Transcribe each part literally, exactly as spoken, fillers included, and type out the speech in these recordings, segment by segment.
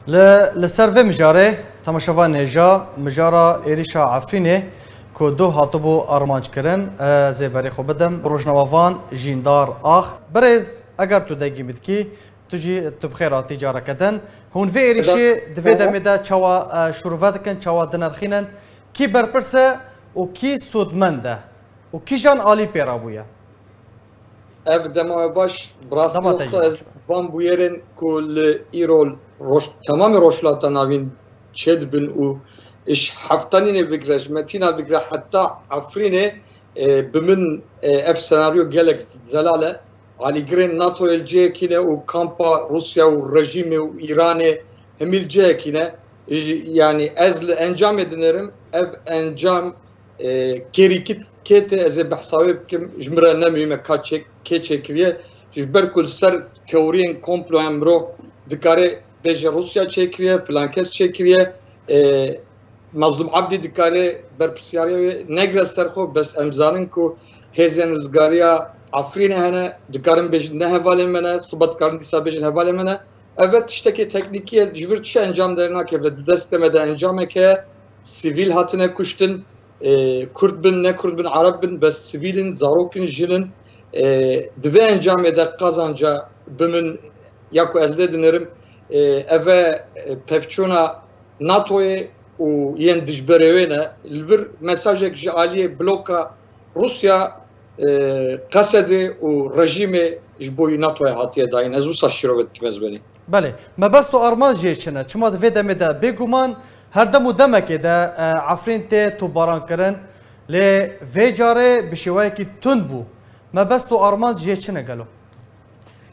Li, li ser vê mijarê, temaşevan hêja, mijara êrîşa Efrînê ku doh hatibû armanckirin, ez ê berê xwe bidim rojnamevan Jîndar Ax. Birêz, eger tu dengî min dikî, tu jî tu bi xêr hatî careke din. Hûn vê êrîşê di vê demê de çawa, e, şûrove dikin, çawa dinirxînin? Kî berpirs e û kî sûdmend e? Û kîjan alî pê rabûye? Ev dema we baş, bi rastî Dema te jî wexta ez baş be. Van bûyerên ku li îro roj-, temamê Rojhilata Navîn çêdibin û ji Heftanînê bigre, ji Metîna bigre heta Efrînê, e, bi min, e, ev senaryo gelek zelal e. Alîgirên NATOyê li cihekî ne û kampa Rûsya û rejîmê û Îranê hemî li cihekî ne. Ji-, yanî ez li encamê dinêrim, ev encam e, kêrîkî kê tê, ez ê behsa wê bikim, ji min re ne muhîm e ka çê-, kê çêkiriye. Ji ber ku li ser teoriyên komployan mirov dikare bêje Rûsya çêkiriye, filan kes çêkiriye. E, Mazlûm Abdî dikare berpirsyariya wê negre ser xwe, bes em zanin ku hêzên rizgariya Efrînê hene, dikarin bêjin ne hevalên me ne, sibe dikarin dîsa bêjin hevalên me ne. Ev e tiştekê teknîkî ye, ji vir çi encam dernakeve, di destê me de encamek heye, sivîl hatine kuştin, e, Kurd bin, ne Kurd bin, Ereb bin, bes sivîl in, zarok in, jin in. E, di vê encamê de qazanca bi min ya ku ez lê dinêrim, e, ev e, e, pevçûna NATOyê û yên dijberê wê ne. Li vir mesajek ji aliyê bloka Rûsya, e, Qesedê û rejîmê ji bo NATOyê hatiye dayîn. Ez wisa şîrove dikim ez benî. Belê. Mebest û armanc jê çi ne? Çima di vê demê de bêguman her dem û demekê de, e, Efrîn tê topbaran kirin, lê vê carê bi şêweyekî tund bû. Mebest û armanc jê çi ne gelo?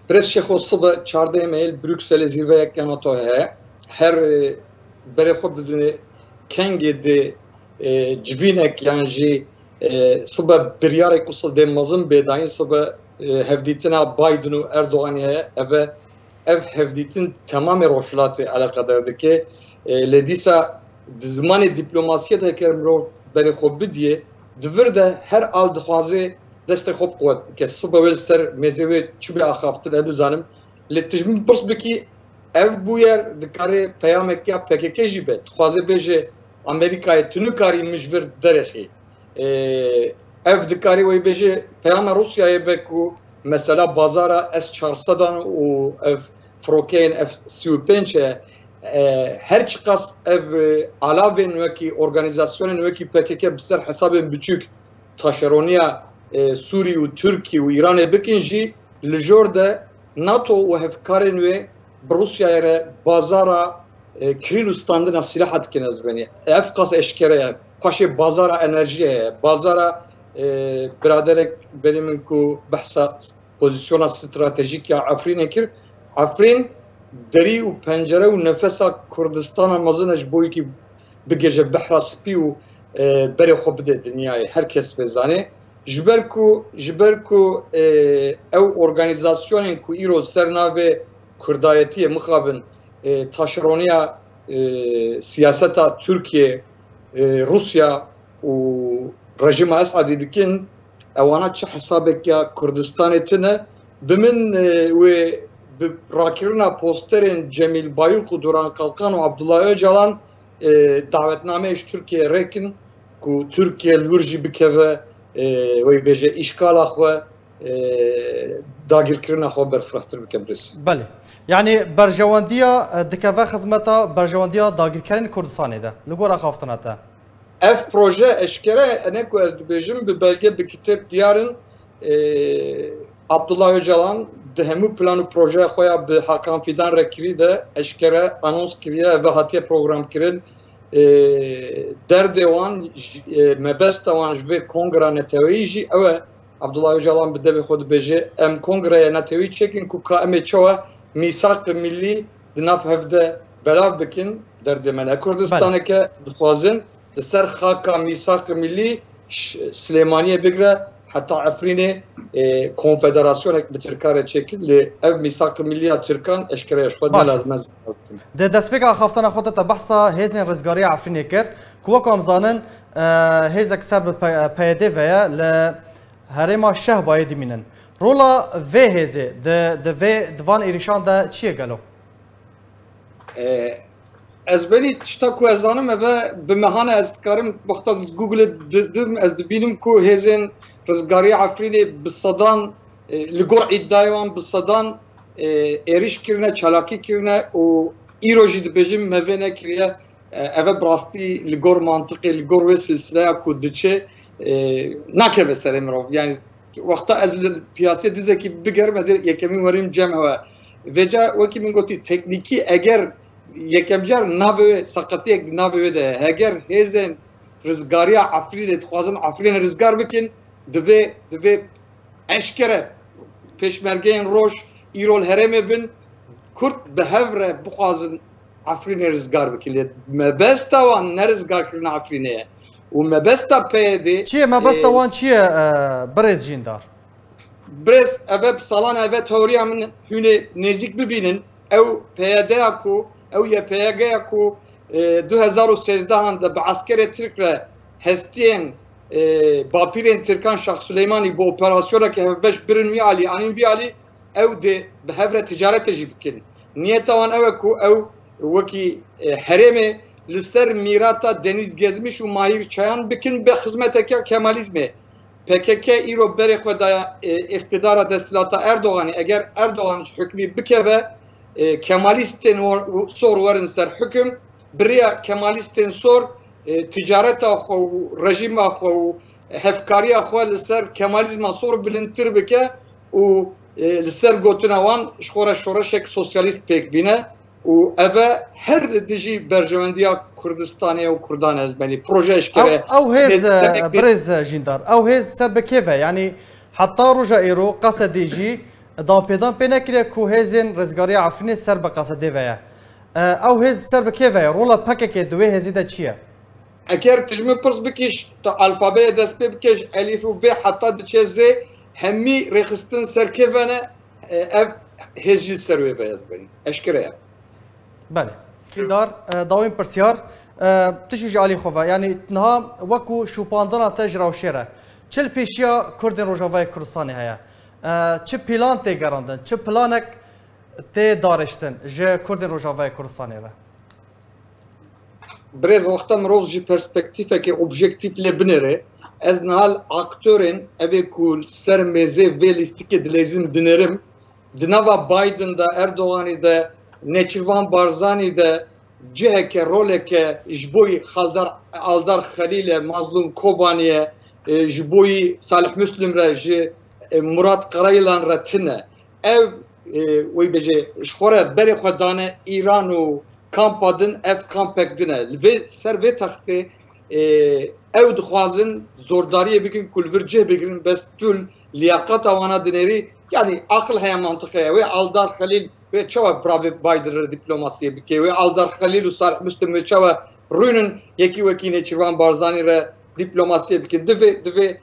Birêz Şêxo, sibe çardehê Meyê li Brukselê zîrveyeke NATO heye. Her, e, berê xwe bidine kengê dê, e, civînek yan jî, e, sibe biryarek wisa dê mezin bê dayîn, sibe, e, hevdîtina Biden û Erdoganê heye. Ev e, ev hevdîtin temamê Rojhilatê eleqedar dike. E, lê dîsa di zimanê dîplomasiyê de eger mirov berê xwe bidiyê, di vir de her al dixwaze destê xwe bi quwet bike. Sibe wê li ser mêzê wê çi bê axaftin, ez nizanim. Lê tu ji min pirs bikî, ev bûyer dikare peyamek ya P K K jî be. Dixwaze bêje Amerîkayê tu nikarî min ji vir derêxî. Ê, ev dikare wê bêje peyama Rûsyayê be ku mesela bazara S çar sedan û ev firokeyên F sî û pênc heye. E, her çiqas ev, e, alavên wekî, organîzasyonên wekî P K K bi ser hesabên biçûk taşeroniya, e, Sûrî û Tirkî û Îranê bikin jî, li jor de NATO û hevkarên wê bi Rûsyayê re bazara, e, kirîn û standina sîlaha dikin ez benî. Ev qas eşkere ye. Paşê bazara enerjiyê heye. Bazara, e, biraderek benî min ku behsa pozisyona stratejîk ya Efrînê kir. Efrîn derî û pencere û nefesa Kurdistana mezin e ji bo yekî bigêje Behra Spî û, e, berê xwe bide dinyayê. Her kes vê zanê. Ji ber ku, ji ber ku, e, ew organîzasyonên ku îro li ser navê Kurdayetiyê mixabin, e, taşeroniya, e, siyaseta Tirkiye, e, Rûsya û rejîma Esadî dikin, ewana çi hesabek ya Kurdistanê tune. Bi min, e, wê bi rakirina posterên Cemîl Bayik û Duran Kalkan û Abdullah Ocalan, e, dawetnameyê ji Tirkiyeyê rêkin ku Tirkiye li wir jî bikeve, e, wê bêje îşkala xwe, e, dagirkirina xwe berfirehtir bike birêz. Belê. Yanî berjewendiya, e, dikeve xizmeta berjewendiya dagirkerên Kurdistanê de. Li gor axaftina te. Ev proje eşkere, ene ku ez dibêjim, bi belge, bi kitêb diyar in. E, Abdullah Ocalan di hemû plan û projeya xwe ya bi Hakan Fidan re kirî de eşkere anons kiriye, ev hatiye programkirin. E, derdê wan, j-, e, mebesta wan ji vê kongra neteweyî jî ew e. Abdullah Ocalan bi devê xwe dibêje, em kongreya netewî çêkin ku ka em ê çawa mîsaq millî di nav hev de belav bikin. Derdê me ne Kurdistaneke, dixwazin li ser xaka mîsaq millî ş-, Silêmaniyê bigre heta Efrînê, e, konfederasyonek bi Tirkan re çêkin, lê ev mîsaq millî ya Tirkan eşkere ya ji xwe ne lazim e. Di destpêka axaftana xwe de te behsa hêzên rizgariya Efrînê kir, ku wek em zanin, e, hêzek ser bi P-, P Y D ve ye li herêma Şehbayê dimînin. Rola vê hêzê di, di vê, di van êrîşan de çi ye gelo? E, ez belî tişta ku ez zanim eve bi mehan e, ez dikarim wexta Google didim, ez dibînim ku hêzên rizgariya Efrînê bi sedan, e, li gor îdayê wan bi sedan, e, êrîş kirine, çalakî kirine û îro jî dibêjim me vê nekiriye. E, eve bi rastî li gor mantiqê, li gor wê silsileya ku diçe, e, nakeve serê mirov. Yani wexta ez li piyasê dizekî bigerim, ez ê yekemîn werim cem hewe. Vêca wekî min gotî, teknîkî eger yekem car navê wê, seqetiyek navê wê de ye. Heger hêzên rizgariya Efrînê dixwazin Efrînê rizgar bikin, divê, divê eşkere pêşmergeyên roj îro li herêmê bin, Kurd bi hev re bixwazin Efrînê rizgar bikin. Lê mebesta wan ne rizgarkirina Efrînê ye. Û mebesta P Y D, Çi ye? Mebesta e, wan çi ye, e, birêz Jîndar? Birêz, eve bi salan eve teoriya min hûnê nêzîk bibînin. Ew P Y D ya ku, ew Y P G ya ku, e, du hezar û sêzdeh de bi eskerê Tirk re hestiyên, e, bapîrên Tirkan Şax Suleymanî bi operasyoneke hevbeş birin wî alî, anîn vî alî, ew dê bi hev re ticaretê jî bikin. Niyeta wan ew e ku ew wekî, e, herêmê li ser mîrata Deniz Gezmiş û Mahir Çayan bikin be xizmeteke Kemalîzmê. P K K îro berê xwe daye, e, îqtidara desthilata Erdoganê. Eger Erdogan ji hukmî bikeve, e, Kemalîstên wor-, sor werin ser hukim, bi riya Kemalîstên sor, e, ticareta xwe û rejîma xwe û hevkariya xwe li ser Kemalîzma sor bilindtir bike û, e, li ser gotina wan ji xwe re şoreşek sosyalîst pêk bîne. Û eve her li dijî berjewendiya Kurdistanê û Kurdan e, ez benî proje eşkere. Ew, ew hêz, Lê e, demekê birêz, e, Jîndar, ew hêz ser bi kê ve? Yanî heta roja îro Qesedê jî danpêdan pê nekiriye ku hêzên rizgariya Efrînê ser bi Qesedê ve ye. E, ew hêz ser bi kê ve ye? Rola P K K di wê hêzî de çi ye? Eger tu ji min pirs bikî, tu alfabeyê dest pê bike, ji elîf û bê heta diçe zê, hemî rêxistin ser kê ve ne, e, ev hêz jî ser wê ve, ez benî. Eşkere ye. Belê. Jîndar, e, dawîn pirsyar, e, tu jî ji alî xwe ve, yanî niha wekû şopandina te ji rewşê re, çi li pêşiya Kurdên Rojavayê Kurdistanê heye? E, çi plan tê gerandin? Çi planek tê dariştin ji Kurdên Rojavayê Kurdistanê re? Birêz, wexta mirov ji perspektîfeke objektîf lê binêre, ez niha li aktorên evê ku li ser mêzê vê lîstikê dileyzin dinêrim. Di nava Biden de, Erdoganî de, Nêçirvan Barzanî de ciheke, roleke ji bo Xaldar, Aldar Xelîl e, Mazlûm Kobanî ye, e, ji bo Salih Muslim re, ji, e, Murat Karayilan re tune. Ev, e, wê bêje, ji xwe re berê xwe dane Îran û kampa din, ev kampek din e. Li vê, ser vê textê, e, ew dixwazin zordariyê bikin ku li vir cih bigirin, bes tu liyaqata wana dinêrî, yanî aqil heye, mantiq heye. Wê Aldar Xelîl, wê çawa bi Biden re dîplomasiyê bike? Wê Aldar Xelîl û Salih Muslim wê çawa rûnin yekî wekî Nêçîrvan Barzanî re dîplomasiyê bikin? Divê, divê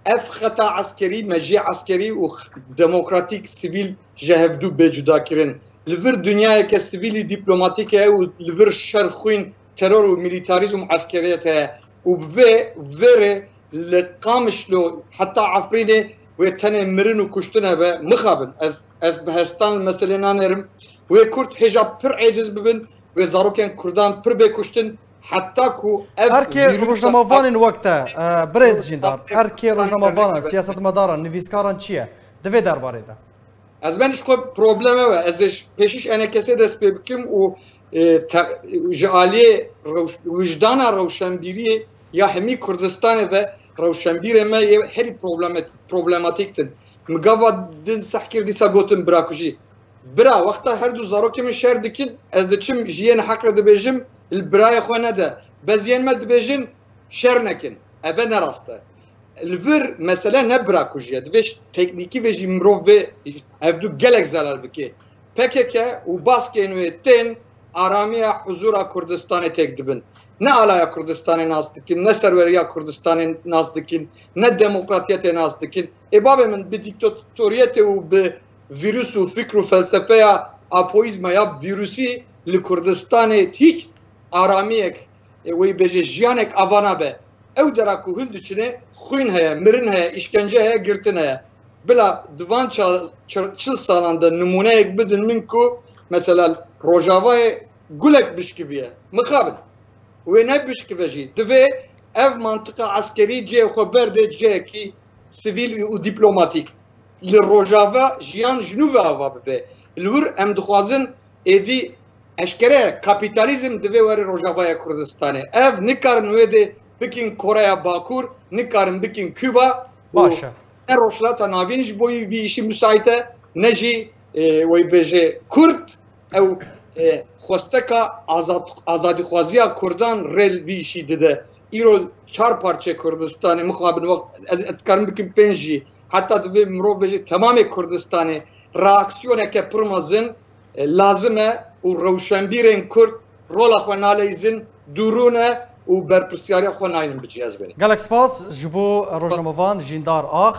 ev xeta eskerî, mejiyê eskerî û demokratîk, sivîl ji hevdû bê cudakirin. Li vir dinyayeke sivîlî dîplomatîk heye û li vir şer, xwîn, teror û milîtarîzm û eskeriyet heye. Û bi vê, vê rê li Qamişlo heta Efrînê wê tenê mirin û kuştin hebe. Mixabin, ez, ez bi hestan li meselê nanêrim. Wê Kurd hêja pir êciz bibin, wê zarokên Kurdan pir bê kuştin, heta ku ev Her kê vîrusa rojnamevanên wek te, e, birêz Jîndar, her kê rojnamevanan, siyasetmedaran, nivîskaran çi ye di vê derbarê de? Ez ben ji xwe problem ew e. Ez ê ji pêşiş enekesê dest pê bikim û, e, te-, ji aliyê rewş-, wijdana rewşenbîriyê ya hemî Kurdistanê ve rewşenbîrê me yê herî problemet-, problematîk din. Mi gava din seh kir, dîsa gotin birakujî. Bira, wexta her du zarokê min şer dikin, ez diçim ji yên heq re dibêjim, li birayê xwe nede. Beziyên me dibêjin, şer nekin. Eve ne rast e. Li vir mesele ne birakujî ye. Divê teknîkî ve jî mirov vê hevdu gelek zelal bike. P K K û baskên wê tên aramiya, huzura Kurdistanê têk dibin. Ne alaya Kurdistanê nas dikin, ne serweriya Kurdistanê nas dikin, ne demokratiyetê nas dikin. Ê babê min, bi dîktatoriyetê û bi vîrus û fikr û felsefeya apoîzma ya vîrusî li Kurdistanê hiç aramiyek, e, wê bêje jiyanek ava nabe. Ew dera ku hûn diçine, xwîn heye, mirin heye, îşkence heye, girtin heye. Bila di van ça-, çil, çil salan de nimûneyek bidin min ku mesela Rojavayê gulek bişkiviye. Mixabin. Wê nebişkive jî. Divê ev mantiqa eskerî cihê xwe berde cihekî sivîl û dîplomatîk. Li Rojava jiyan ji nû ve ava bibe. Li wir em dixwazin êdî eşkere kapîtalîzm divê were Rojavaya Kurdistanê. Ev nikarin wê dê bikin Koreya Bakur, nikarin bikin Kuba. Û Baş e. ne Rojhilata Navîn ji bo vî îşî müsait e, ne jî, e, wê bêje Kurd, ew, e, xwesteka azad-, azadîxwaziya Kurdan rê li vî îşî dide. Îro çar parçe Kurdistanê mixabin wext ez, ez dikarim bikim pênc jî. Heta divê mirov bêje temamê Kurdistanê reaksiyoneke pir mezin, e, lazim e û rewşenbîrên Kurd rola xwe naleyzin, dûrû ne û berpirsyariya xwe naynin bicihezbênin. Gelek spas ji bo rojnamevan Jîndar Ax.